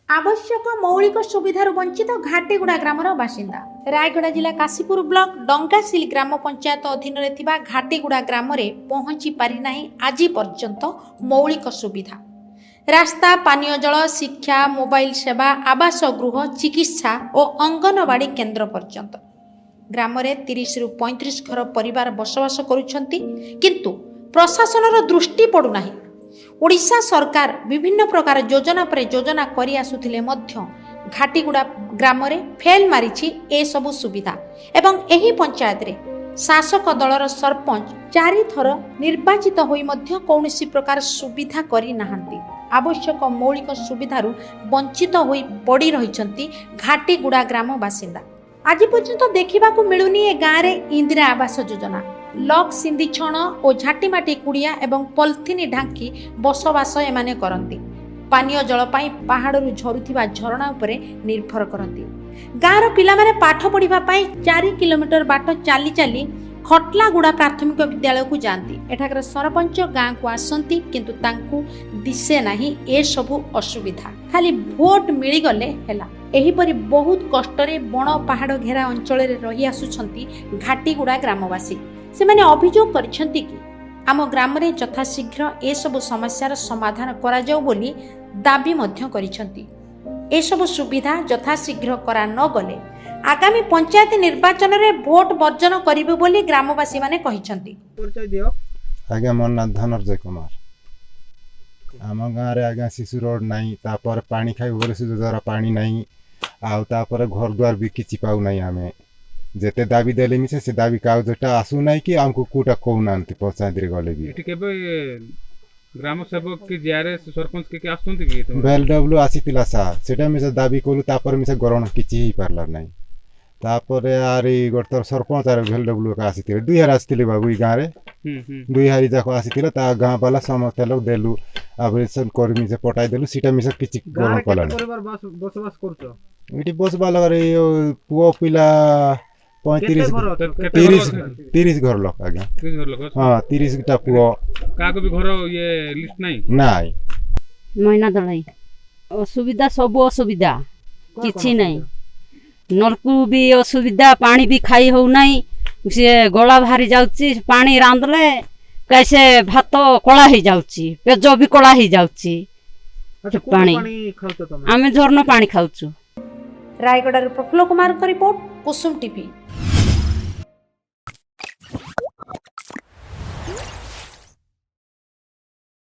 ଆବଶ୍ୟକ ମୌଳିକ ସୁବିଧାରୁ ବଞ୍ଚିତ ଘାଟିଗୁଡ଼ା ଗ୍ରାମର ବାସିନ୍ଦା। ରାୟଗଡ଼ା ଜିଲ୍ଲା କାଶୀପୁର ବ୍ଲକ ଡଙ୍ଗାସିଲ ଗ୍ରାମ ପଞ୍ଚାୟତ ଅଧୀନରେ ଥିବା ଘାଟିଗୁଡ଼ା ଗ୍ରାମରେ ପହଞ୍ଚି ପାରିନାହିଁ ଆଜି ପର୍ଯ୍ୟନ୍ତ ମୌଳିକ ସୁବିଧା। ରାସ୍ତା, ପାନୀୟ ଜଳ, ଶିକ୍ଷା, ମୋବାଇଲ ସେବା, ଆବାସ ଗୃହ, ଚିକିତ୍ସା ଓ ଅଙ୍ଗନବାଡ଼ି କେନ୍ଦ୍ର ପର୍ଯ୍ୟନ୍ତ। ଗ୍ରାମରେ 30ରୁ 35 ଘର ପରିବାର ବସବାସ କରୁଛନ୍ତି, କିନ୍ତୁ ପ୍ରଶାସନର ଦୃଷ୍ଟି ପଡ଼ୁନାହିଁ। ଓଡ଼ିଶା ସରକାର ବିଭିନ୍ନ ପ୍ରକାର ଯୋଜନା ପରେ ଯୋଜନା କରି ଆସୁଥିଲେ ମଧ୍ୟ ଘାଟିଗୁଡ଼ା ଗ୍ରାମରେ ଫେଲ୍ ମାରିଛି ଏସବୁ ସୁବିଧା। ଏବଂ ଏହି ପଞ୍ଚାୟତରେ ଶାସକ ଦଳର ସରପଞ୍ଚ ଚାରିଥର ନିର୍ବାଚିତ ହୋଇ ମଧ୍ୟ କୌଣସି ପ୍ରକାର ସୁବିଧା କରିନାହାନ୍ତି। ଆବଶ୍ୟକ ମୌଳିକ ସୁବିଧାରୁ ବଞ୍ଚିତ ହୋଇ ପଡ଼ି ରହିଛନ୍ତି ଘାଟିଗୁଡ଼ା ଗ୍ରାମ ବାସିନ୍ଦା। ଆଜି ପର୍ଯ୍ୟନ୍ତ ଦେଖିବାକୁ ମିଳୁନି ଏ ଗାଁରେ ଇନ୍ଦିରା ଆବାସ ଯୋଜନା। ଲକ୍ ସିନ୍ଧିଛଣ ଓ ଝାଟିମାଟି କୁଡ଼ିଆ ଏବଂ ପଲିଥିନି ଢାଙ୍କି ବସବାସ ଏମାନେ କରନ୍ତି। ପାନୀୟ ଜଳ ପାଇଁ ପାହାଡ଼ରୁ ଝରୁଥିବା ଝରଣା ଉପରେ ନିର୍ଭର କରନ୍ତି। ଗାଁର ପିଲାମାନେ ପାଠ ପଢ଼ିବା ପାଇଁ 4 କିଲୋମିଟର ବାଟ ଚାଲି ଚାଲି ଖଟଲାଗୁଡ଼ା ପ୍ରାଥମିକ ବିଦ୍ୟାଳୟକୁ ଯାଆନ୍ତି। ଏଠାକାର ସରପଞ୍ଚ ଗାଁକୁ ଆସନ୍ତି, କିନ୍ତୁ ତାଙ୍କୁ ଦିଶେ ନାହିଁ ଏସବୁ ଅସୁବିଧା। ଖାଲି ଭୋଟ ମିଳିଗଲେ ହେଲା। ଏହିପରି ବହୁତ କଷ୍ଟରେ ବଣ ପାହାଡ଼ ଘେରା ଅଞ୍ଚଳରେ ରହି ଆସୁଛନ୍ତି ଘାଟିଗୁଡ଼ା ଗ୍ରାମବାସୀ। ସେମାନେ ଅଭିଯୋଗ କରିଛନ୍ତି କି ଆମ ଗ୍ରାମରେ ଯଥାଶୀଘ୍ର ଏସବୁ ସମସ୍ୟାର ସମାଧାନ କରାଯାଉ ବୋଲି ଦାବି ମଧ୍ୟ କରିଛନ୍ତି। ଏସବୁ ସୁବିଧା ଯଥାଶୀଘ୍ର କରା ନ ଗଲେ ଆଗାମୀ ପଞ୍ଚାୟତ ନିର୍ବାଚନରେ ଭୋଟ ବର୍ଜନ କରିବେ ବୋଲି ଗ୍ରାମବାସୀମାନେ କହିଛନ୍ତି। ପରିଚୟ ଦିଅ। ଆଜ୍ଞା, ମୋର ନାଁ ଧନଞ୍ଜୟ କୁମାର। ଆମ ଗାଁରେ ଆଜ୍ଞା ଶିଶୁ ରୋଡ଼ ନାହିଁ। ତାପରେ ପାଣି ଖାଇବୁ ବୋଲି ସୁଯୋଗ ପାଣି ନାହିଁ। ଆଉ ତାପରେ ଘର ଦ୍ୱାର ବି କିଛି ପାଉନାହିଁ ଆମେ। ଯେତେ ଦାବି ଦେଲେ ମିଶେ ସେ ଦାବି କାଗଜଟା ଆସୁନାହିଁ କି ଆମକୁ କୋଉଟା କହୁନାହାନ୍ତି ପଞ୍ଚାୟତରେ ଗଲେ ବି। ଏଠି କେବେ ଗ୍ରାମ ସେବକ କି ଜିଆରଏସ୍, ସରପଞ୍ଚ କିଏ କିଏ ଆସୁଛନ୍ତି କି ତୁମର? ଭେଲ୍ ଡବ୍ଲୁ ଆସିଥିଲା ସାର୍। ସେଟା ମିଶେ ଦାବି କଲୁ, ତାପରେ ମିଶେ ଗ୍ରହଣ କିଛି ହେଇପାରିଲା ନାହିଁ। ତାପରେ ଆରି ଗୋଟେ ଥର ସରପଞ୍ଚ ଆର ଭେଲ୍ ଡବ୍ଲୁ ଏକା ଆସିଥିଲେ। ଦୁଇ ହାର ଆସିଥିଲେ ବାବୁ ଏଇ ଗାଁରେ। ହୁଁ ହୁଁ ଦୁଇ ହାରି ଯାକ ଆସିଥିଲେ। ତା ଗାଁ ବାଲା ସମସ୍ତେ ଲୋକ ଦେଲୁ, ଆବେଦନ କରି ମିଶେ ପଠାଇ ଦେଲୁ। ସେଟା ମିଶେ କିଛି ଗ୍ରହଣ ଗାଁରେ କେତେ କଲାନି। ପରିବାର ବସବାସ କରୁଛ? ଏଠି ବସବା ଲଗାରେ ପୁଅ ପିଲା 35। କେତେ ଘର ଅଛ? କେତେ କେତେ 30। ଘର ଅଛ? 30 ଘର ଲୋକ ଆଜ୍ଞା। 30 ଘର ଲୋକ ଅଛନ୍ତି? ହଁ, 30ଟା ପୁଅ। କାହାକୁ ବି ଘର ଇଏ ଲିଷ୍ଟ ନାହିଁ? ନାଇଁ। ମଇନା ଦଳାଇ। ଅସୁବିଧା, ସବୁ ଅସୁବିଧା। କଣ କିଛି କଣ ନାହିଁ। ଅସୁବିଧା? ନଳକୂଅ ବି ଅସୁବିଧା, ପାଣି ବି ଖାଇ ହଉନାହିଁ। ସିଏ ଗଳା ବାହାରି ଯାଉଛି। ପାଣି ରାନ୍ଧିଲେ କାଇଁ ସେ ଭାତ କଳା ହେଇଯାଉଛି, ପେଜ ବି କଳା ହେଇଯାଉଛି। ଆଚ୍ଛା, କୋଉଠୁ ପାଣି। ପାଣି ଖାଉଛ ତମେ? ଆମେ ଝରଣା ପାଣି ଖାଉଛୁ। ରାୟଗଡ଼ାରୁ ପ୍ରଫୁଲ୍ଲ କୁମାରଙ୍କ ରିପୋର୍ଟ, କୁସୁମ ଟିଭି।